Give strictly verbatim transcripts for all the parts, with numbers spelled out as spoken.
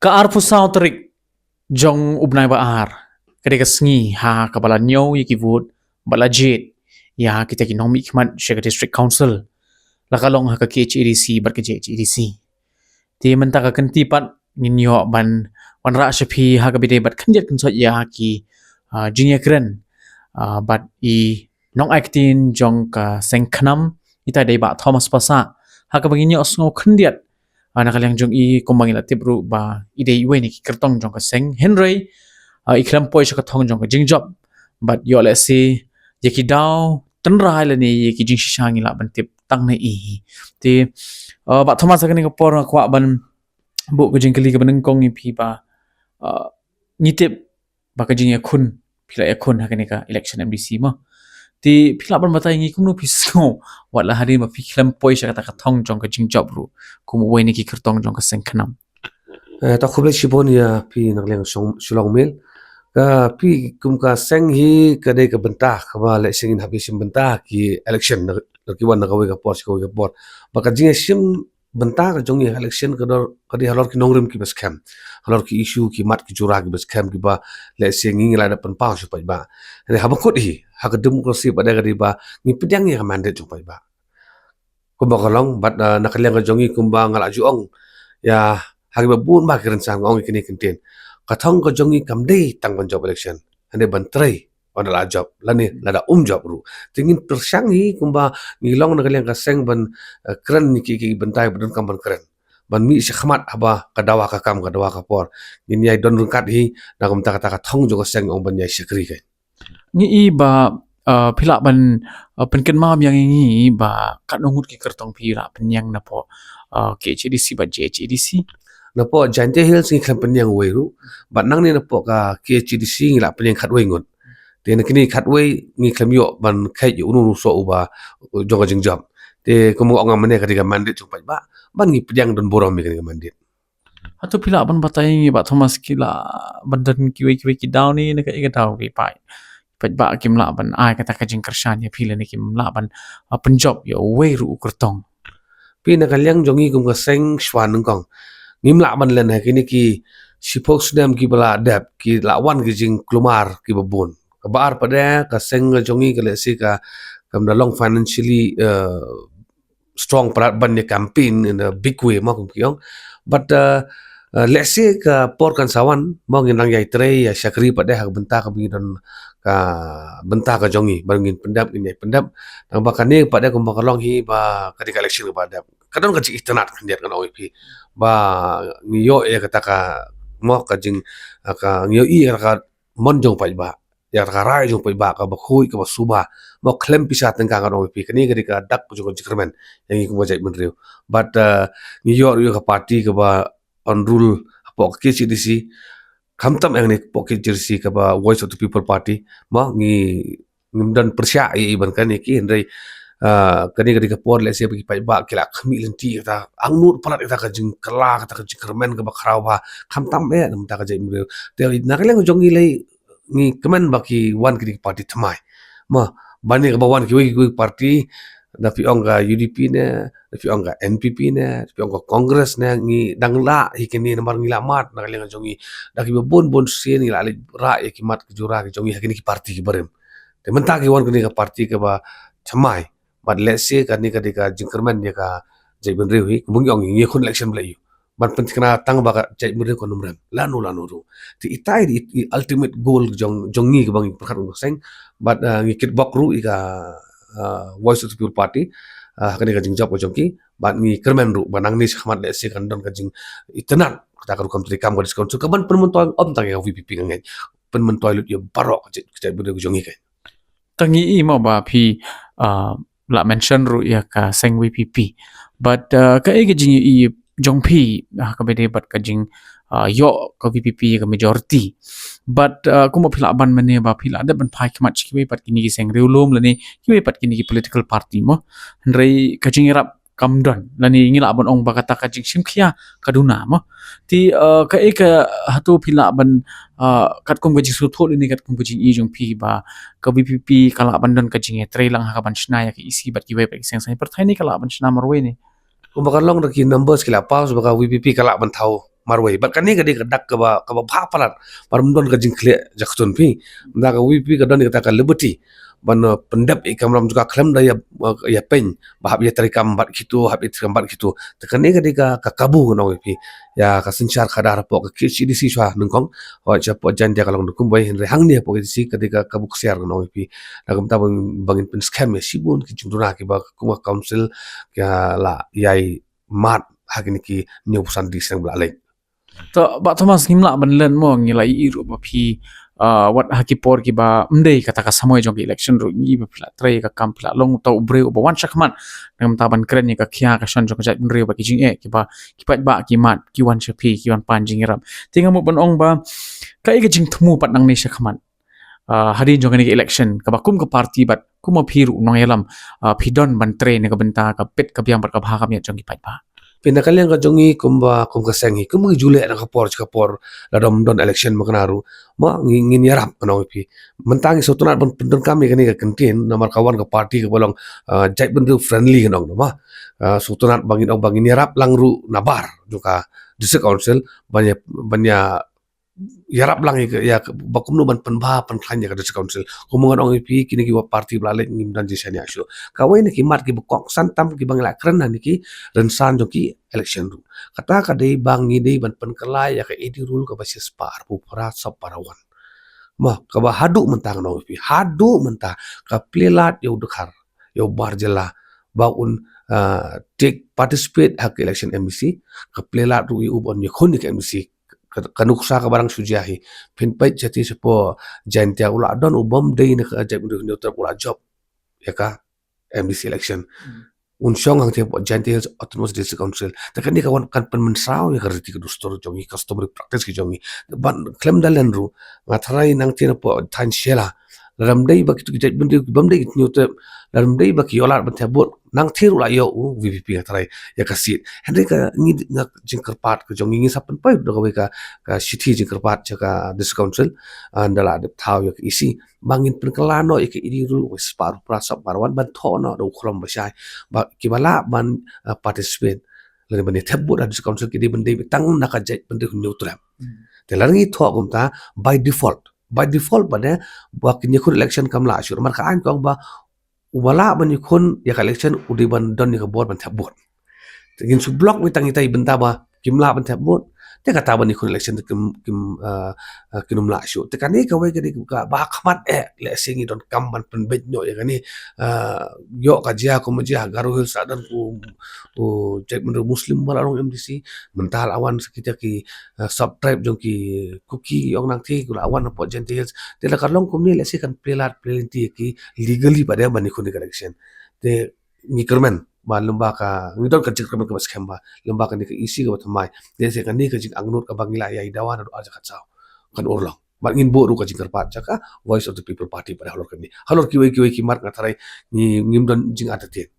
Ka arphew saw tarik jong u bnai ba ar, ka dei ka sngi ha kaba la ñiew ïa ki vote bad la jied ïa kita ki nongmihkhmat sha ka District Council, la ka long ha ka K H A D C bad ka J H A D C. Te mynta ka kynti pat ngin ïoh ban wanrah sha phi ha kaba ïadei bad khyndiat kynsoit ïa ki, ah, jingïakren, ah, bad i nongai ktien jong ka seng KHNAM, ita i dei Bah Thomas Passah, ha kaba ngin ïohsngew khyndiat, ah, na ka liang jong i, kumba ngi la tip ruh ba i dei iwei na ki kyrtong jong ka seng, hynrei, ah, i khlem poi sha ka thong jong ka jingjop bad ïoh lehse ïa ki daw tynrai lane ïa ki jingshisha ngi lah ban tip tang na i. Te, ah, Bah Thomas, ha kane ka por nga kwah ban buh ka jingkylli kaba nyngkong ïa phi ba, ah, ngi tip ba ka jingïakhun, phi la ïakhun ha kane ka election M D C mo. Te phi lah ban batai ngi kumno phi sngew wat la hadien ba phi khlem poi sha kata ka thong jong ka jingjop ruh kum uwei na ki kyrtong jong ka seng KHNAM? Eh, ta khublei shibun ïa phi na ka liang Shong-, Shillong Mail. Ka phi kum ka seng hi ka dei ka bynta kaba lehse ngin hap ïa shim bynta ki election na, na ki wan na kawei ka por sha kawei ka por. Ba ka jingïashim bynta ka jong ngi ha election ka dor, ka dei halor ki nongrim kiba skhem, halor ki issue, ki mat ki jura kiba skhem kiba lehse ngi ngi la dep pynpaw sha u paidbah. Hynrei haba kut hi ha ka democracy pat de ka dei ba ngi pdiang ïa ka mandate jong u paidbah. Kumba ka long bad, ah, na ka liang ka jong ngi kumba nga la ju ong ïa ha kiba bun ba ki rynsan nga ong ïa kine ki kyntien. Ka thong ka jong ngi kam dei tang ban jop election, hynrei ban trei lada la jop lane lada um jop ruh. Te ngin pyrshang hi kumba ngi long na ka liang ka seng ban, eh, kren ïa ki, ki bynta ba donkam ban kren, ban mih shakhmat haba ka dawa ka kam, ka dawa ka por. Ngin ïai don ryngkat hi na ka bynta kata ka thong jong ka seng, ong ban ïai shakri kein. Ngi i ba, uh, phi lah ban, uh, pynkynmaw ïa ngi ba katno ngut ki kyrtong phi lah pynïeng napoh, uh, K H A D C bad J H A D C? Napoh Jaintia Hills ngi khlem pynïeng uwei ruh, bad nangne napoh ka K H A D C ngi lah pynïeng khatwei ngut. Te na kine khatwei ngi khlem ïoh ban kheit ïa uno uno u soh uba, uh, jong ka jingjop. Te kumba nga ong mynne ka dei ka mandate jong u paidbah, ban ngi pdiang don burom ïa kane ka mandate. Hato phi lah ban batai ngi Bah Thomas, ki lah ban don kiwei kiwei ki daw ne na kaei ka daw ki paid, paidbah kim lah ban ai kata ka jingkyrshan ïa phi lane kim lah ban, ah, pynjop ïa uwei ruh u kyrtong? Phi, na ka liang jong ngi kum ka seng shwa nyngkong ngim lah ban len ha kine ki shiphew snem kiba la dep, ki la wan ki jingkulmar kiba bun. Kaba ar pat de, ka seng ka jong ngi ka lehse ka, kam da long financially, eh, strong palat ban ïa campaign in a big way mo, kum ki ong. But, uh, uh, lehse ka por kan sa wan mo, ngin nang ïai trei ïa shakri pat de ha ka bynta kaba ngi don, ka bynta ka jong ngi ba ngin pyndep, ngin ïai pyndep. Tang ba kane pat de kumba ka long hi ba ka dei ka election kaba dep, ka don ka jingitynnad khyndiat, ngan ong ïa phi, ba ngi ïoh ïa kata ka mo, ka jing, ka ngi ïoh ïa kata ka mon jong u paidbah, ïa ka rai jong u paidbah kaba khuid kaba suba. Mo, khlem pisa tyngka, ngan ong ïa phi, kane ka dei ka dak jong ka jingkyrmen ïa ngi kum ka jaitbynriew. Bad, uh, ngi ïoh ruh ïa ka party kaba on rule hapoh ka K H A D C, khamtam ïa kane hapoh ka K H A D C kaba Voice of the People Party. Mo, ngi, ngim don pyrshah ïa i ban kane ki, hynrei, uh, kane ka dei ka por lehse ba ki paidbah ki la khmih lynti kata, angnud palat kata ka jingkylla, kata ka jingkyrmen kaba khraw bha, khamtam eh na ka bynta ka jaitbynriew. Te na ka liang jong ngi lei, ngi kmen ba ki wan kine ki party thymmai. Mo, ban ïa kaba wan kiwei kiwei party, da phi ong ka U D P ne, da phi ong ka N P P ne, da phi ong ka Congress ne, ngi dang lah hi kine namar ngi la mad na ka liang jong ngi. Da kiba bun bun sien ngi la leit rah ïa ki mat ki jura ki jong ngi ha kine ki party kiba rim. Te mynta ki wan kine ka party kaba thymmai. Bad lehse kane ka dei ka jingkyrmen ïa ka jaitbynriew hi, kumba ngi ong, ngi ïakhun election ba la ïoh ban pynthikna tang ba ka jaitbynriew kan ym rem lano lano ruh. Te ita i, i ultimate goal jong, jong ngi kaba ngi pyrkhat kum ka seng. Bad, uh, ngi kitbok ruh ïa ka, uh, Voice of the People Party, uh, ha kane ka jingjop ka jong ki. Bad ngi kyrmen ruh ba nangne shakhmat lehse kan don ka jingitynnad kata ka rukom treikam ka District Council kaban pynmyntoi, ym tang ïa ka V P P, nga ngeit pynmyntoi lut ïa baroh ka jait, ka jaitbynriew ka jong ngi kein. Te ngi i mo ba phi, ah, la mention ruh ïa ka seng V P P. But, ah, kaei ka jingïohi jong phi, ah, kaba ïadei bad ka jing, ah, ïoh ka V P P ïa ka majority? But, ah, kumba phi lah ban mynne ba phi lah dep ban phai khmat sha kiwei pat kine ki seng riewlum lane kiwei pat kine ki political party mo. Hynrei ka jingïarap kam don, lane ngi lah ban ong ba kata ka jingshim khia ka duna mo. Te, uh, kaei ka, hato phi lah ban, uh, katkum ka jingsngewthuh lane katkum ka jingïohi jong phi ba ka V P P ka lah ban don ka jingïatreilang ha kaban shna ïa ka E C bad kiwei pat ki seng saiñ pyrthei ne ka lah ban shna marwei ne? Kumba ka long da ki numbers ki la pass ba ka V P P ka lah ban thaw marwei. Bad kane ka dei ka dak kaba, kaba bha palat, bad ym don ka jingkhleh jakhtun phi. Mynta ka VPP ka don ïa kata ka liberty ban, uh, pyndep ïa ka kamram jong ka khlem da ïa, uh, ïa pyn ba hap ïa treikam bad kito, hap ïa treikam bad kito. Te kane ka dei ka, ka kabu ngan ong ïa phi. Ïa ka synshar khadar hapoh ka KHADC shuwa nyngkong, hooid, sha hapoh Jaintia ka long da kumwei, hynrei hangne hapoh KHADC ka dei ka kabu ksiar ngan ong ïa phi. Na kumta ba ngin, ba ngin pynskhem ïa shibun ki jingduna kiba kum ka council ka la ïai mad ha kine ki hynñiewphew san tylli ki seng ba la leit. To, Bah Thomas, ngim lah ban len mo, ngi la ïohi ruh ba phi, ah, wat ha ki por kiba ym dei kata ka samoi jong ka election ruh, ngi ba phi la trei ka kam, phi la long uta u briew uba wan shakhmat na ka bynta ban kren ïa ka khia ka shon jong ka jaitbynriew bad ki jingeh kiba ki paidbah ki mad, ki wan sha phi, ki wan pan jingïarap. Te nga mut ban ong ba kaei ka jingthmu pat nangne shakhmat, ah, hadien jong kane ka election, kaba kum ka party bad kum ma phi ruh u nongïalam, ah, phi don ban trei na ka bynta ka bit ka biang bad ka bha ka miat jong ki paidbah? Phi, na ka liang ka jong ngi kumba, kum ka seng hi, kumba ngi ju leh na ka por sha ka por, lada ym don election ma kane ruh, ma ngi, ngin ïarap, ngan ong ïa phi. Mynta ngi sngewtynnat ban pyndonkam ïa kane ka kyntien, namar ka wan ka party kaba long, ah, jaitbynriew friendly, ngan ong, ma. Ah, sngewtynnat ba ngin ong ba ngin ïarap lang ruh na bar jong ka District Council ban ïa, ban ïa ïarap lang ïa ka, ïa ka, ba kumno ban pynbha pynkhlaiñ ïa ka District Council. Kumba ngan ong ïa phi, kine ki party ba la leit ngim don jingshaniah shuh. Kawei na ki mat kiba kongsan tam kiba ngi la kren ha kine ki rynsan jong ki election ruh, kata ka dei ba ngi dei ban pynkylla ïa ka A D rule kaba shispah arphew phra sub para wan. Ma, kaba haduh mynta ngan ong ïa phi, haduh mynta ka plie lad ïa u Dkhar, ïa u bar jylla, ba un, ah, take participate ha ka election M D C, ka plie lad ruh ïa u ba un ïakhun ïa ka M D C, ka, ka nuksa kaba dang shu jia hi. Phin peit shatei shapoh Jaintia, u la don u bym dei na ka jaitbynriew Hynñiewtrep, u la jop ïa ka M D C election. Hmm. Un shong hangtei hapoh Jaintia Hills Autonomous District Council. Te kane ka wan kan pynmynsaw ïa ka riti ka dustur jong ngi, customary practice ki jong ngi. Ban khlem da len ruh, nga tharai nangtei napoh thaiñ Shella, lada ym dei ba kito ki jaitbynriew ki bym dei ki Hynñiewtrep, lada ym dei ba ki ïoh lad ban thep vote, nangtei ruh la ïoh u VPP, nga tharai, ïa ka seat. Hynrei ka ngi, nga, jingkyrpad ka jong ngi, ngi sa pynpoi da kawei ka, ka shithi jingkyrpad sha ka District Council, ah, ynda la dep thaw ïa ka EC, ba ngin pynkylla noh ïa ka A D rule kaba shispah arphew phra sub para wan ban thoh noh da u khlam ba shai ba kiba lah ban, ah, participate lane ban ïa thep vote ha District Council ki dei ban dei tang na ka jaitbynriew Hynñiewtrep. Hmm. Te lada ngi thoh kumta, by default, by default pat de, ba kin ïakhun election kam lah shuh, namar ka aiñ ka ong ba uba lah ban ïakhun ïa ka election u dei ban don ïa ka bor ban thep vote. Te ngin shu block mih tang ïa kita ki bynta ba kim lah ban thep vote, te kata ban ïakhun election te kim, kim, ah, ah, kin ym lah shuh. Te kane kawei ka dei kaba ha khmat eh, lehse ngi donkam ban pynbeit noh ïa kane. Ah, ïoh ka jia kumba jia ha Garo Hills, la don u, u jaitbynriew Muslim ba la long MDC, mynta la wan sa kita ki, ah, sub tribe jong ki Kuki, ïoh nangta ki la wan hapoh Jaintia Hills. Te lada ka long kumne, lehse kan plie lad plie lynti ïa ki legally pat de ban ïakhun ïa ka election. Te ngi kyrmen ba lyngba ka, ngi don ka jingkyrmen kaba skhem ba lyngba kane ka EC kaba thymmai, lehse kane ka jingangnud kaba ngi la ïai dawa naduh ar hajar khatsaw kan urlong. Bad ngin buh ruh ka jingkyrpad sha ka Voice of the People Party pat halor kane. Halor kiwei kiwei ki mat nga tharai ngi, ngim don jingartatien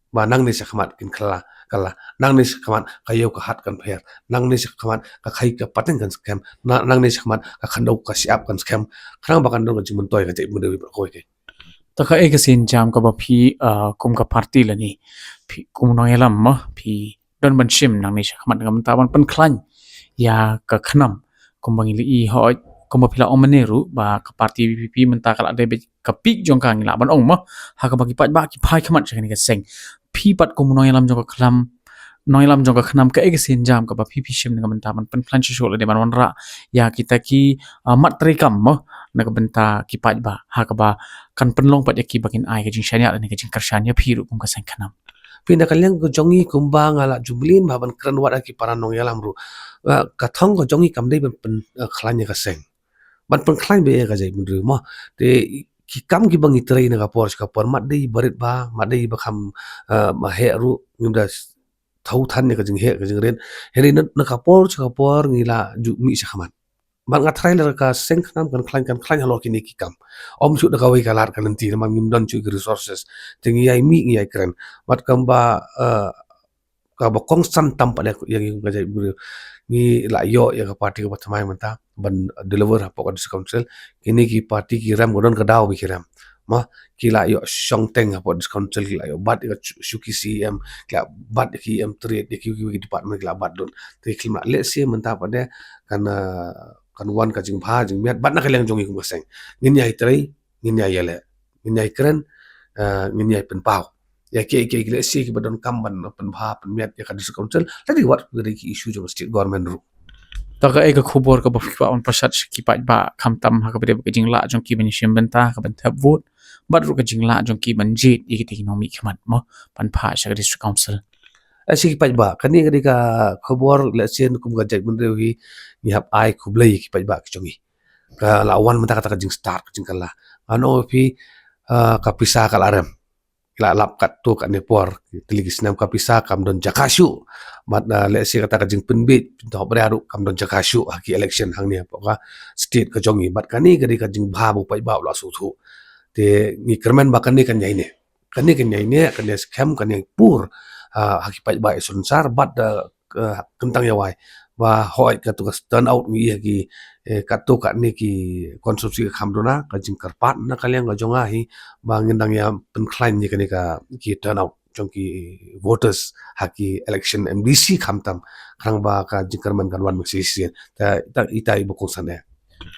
ba nangne shakhmat kin kylla, kylla, nangne shakhmat ka ïew ka hat kan pher, nangne shakhmat ka khaïi ka pateng kan skhem, na, nangne shakhmat ka khyndew ka shyiap kan skhem, khnang ba kan don ka jingmyntoi ka jaitbynriew baroh kawei. Te kaei ka sienjam kaba phi, ah, kum ka party lane phi kum u nongïalam mo, phi don ban shim nangne shakhmat na ka bynta ban pynkhlaiñ ïa ka KHNAM? Kumba ngi la ïohi, kumba phi la ong mynne ruh ba ka party VPP mynta ka la dei beit ka peak jong ka, ngi lah ban ong mo, ha kaba ki paidbah ki phai khmat sha kane ka seng. Phi pat kum u nongïalam jong ka KHNAM, nongïalam jong ka KHNAM, kaei ka sienjam kaba phi, phi shim na ka bynta ban pynkhlaiñ shuh shuh lane ban wanrah ïa kita ki, ah, mat treikam mo, na ka bynta ki paidbah, ha kaba kan pynlong pat ïa ki ba kin ai ka jingshaniah lane ka jingkyrshan ïa phi ruh kum ka seng KHNAM? Phi, na ka liang ka jong ngi kumba nga la ju mlien bha ban kren wat ha ki para nongïalam ruh, ah, ka thong ka jong ngi kam dei ban pyn, ah, khlaiñ ïa ka seng, ban pynkhlaiñ beit ïa ka jaitbynriew mo. Te ki kam kiba ngi trei na ka por sha ka por, mat dei ba rit bha, mat dei ba kham, ah, ba heh ruh, ngim da thaw than ïa ka jingheh ka jingrit. Hynrei na, na ka por sha ka por ngi la ju mih shakhmat. Bad nga tharai lada ka seng KHNAM kan khlaiñ, kan khlaiñ halor kine ki kam. Ym shuh da kawei ka lad ka lynti namar ngim don shuh ki resources. Te ngi ïai mih, ngi ïai kren. Bad kumba, eh, kaba kongsan tam pat ïa ngi kum ka jaitbynriew, ngi la ïoh ïa ka party kaba thymmai mynta ban deliver hapoh ka District Council. Kine ki party ki rem, ka don ka daw ba ki rem. Ma ki la ïoh shong teng hapoh District Council, ki la ïoh bat ïa ka shu-, shuki C E M, ki la bat ïa ki E M trade, ïa ki, ki, ki department ki la bat lut. Te ki la leh shisien mynta pat de kan, ah, kan wan ka jingbha jingmiat bad na ka liang jong ngi kum ka seng. Ngin ïai trei, ngin ïai ïaleh, ngin ïai kren, ah, ngin ïai pynpaw ïa ki, ki, ki leh shisien kiba donkam ban pynbha pynmiat ïa ka District Council. Lada wat ki issue jong state government ruh. Ta ka, eh, ka khubor kaba phi kwah ban pyrshah sha ki paidbah, khamtam ha kaba dei ka jinglah jong ki ban ïashim bynta, ka ban thep vote, bad ruh ka jinglah jong ki ban jied ïa kita ki nongmihkhmat mo, ban phah sha ka District Council. Eh, sha ki paidbah, kane ka dei ka khubor, lehse kum ka jaitbynriew hi ngi hap ai khublei ïa ki paidbah ki jong ngi. Ka la wan mynta kata ka jingstad, ka jingkylla. Ngan ong ïa phi, ah, ka pisa ka la rem. Ki la lap katto katne por, tylli ki snem ka pisa kam don jaka shuh. Bad, ah, lehse kata ka jingpynbeit, pyndonkam ruh kam don jaka shuh ha ki election hangne hapoh ka state ka jong ngi. Bad kane ka dei ka jingbha ba u paidbah u la sngewthuh. Te ngi kyrmen ba kane kan ïaineh. Kane kan ïaineh, kan ïaskhem, kan ïaipur, ah, ha ki paidbah ïa sunsar bad, ah, ka, kyntang ïa wai. Ba hooid katto ka turnout ngi ïa ki, eh, katto katne ki constituency ka kham duna, ka jingkyrpad na ka liang ka jong nga hi, ba ngin dang ïa pynkhlaiñ ïa kane ka, ki turnout jong ki voters ha ki election M D C khamtam, khnang ba ka jingkyrmen kan wan mynshisien. Ta, ta, ita i ba kongsan eh.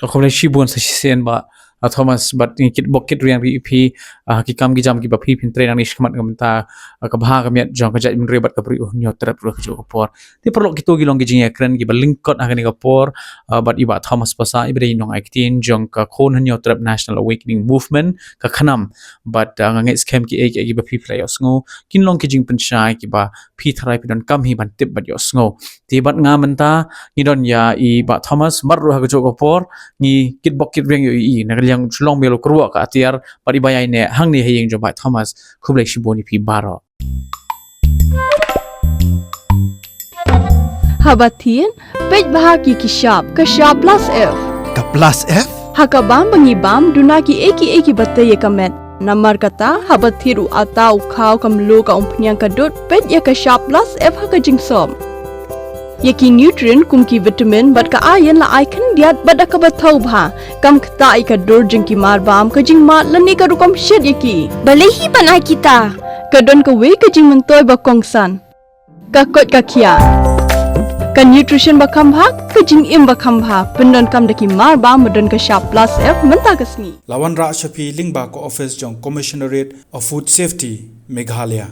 Ka khublei shibun sa shisien Bah, ah, Thomas, bad ngi kitbok kitrwiang ïa phi, ah, ki kam ki jam kiba phi phin trei nangne shakhmat ka bynta, ah, ka bha ka miat jong ka jaitbynriew bad ka Bri u Hynñiewtrep ruh ha kajuh ka por. Te paralok, kito ki long ki jingïakren kiba lyngkot ha kane ka por, ah, bad i Bah Thomas Passah, iba dei i nongai ktien jong ka Khun Hynñiewtrep National Awakening Movement, ka KHNAM, bad, ah, nga ngeit skhem kiei kiei kiba phi phi la ïohsngew, kin long ki jingpynshai kiba phi tharai phi donkam hi ban tip bad ïohsngew. Te bad nga mynta ngi don ïa i Bah Thomas, bad ruh ha kajuh ka por ngi kitbok kitrwiang ïa i, na ka liang shu long ba ïa la kyrwoh ka atiar, bad iba ïaineh hangne ha ïing jong Bah Thomas. Khublei shibun ïa phi baroh. Haba thied, peit bha ki ki shap, ka shap plus F. Ka plus F? Ha ka bam ba ngi bam, duna kiei kiei kiba tei ïa ka met. Namar kata, haba thied u atta, u khaw, ka mluh, ka umphniang, ka dud, peit ïa ka shap plus F ha ka jingsop. Ïa ki nutrient kum ki vitamin bad ka iron la ai khyndiat bad da kaba thaw bha. Kam ktah ïa ka dur jong ki marbam, ka jingmad lane ka rukom shet ïa ki. Balei hi ban ai kita? Ka don kawei ka jingmyntoi ba kongsan. Ka koit ka khiah. Ka nutrition ba kham bha, ka jingim ba kham bha. Pyndonkam da ki marbam ba don ka shap plus F mynta ka sngi. La wanrah sha phi lyngba ka office jong Commissionerate of Food Safety, Meghalaya.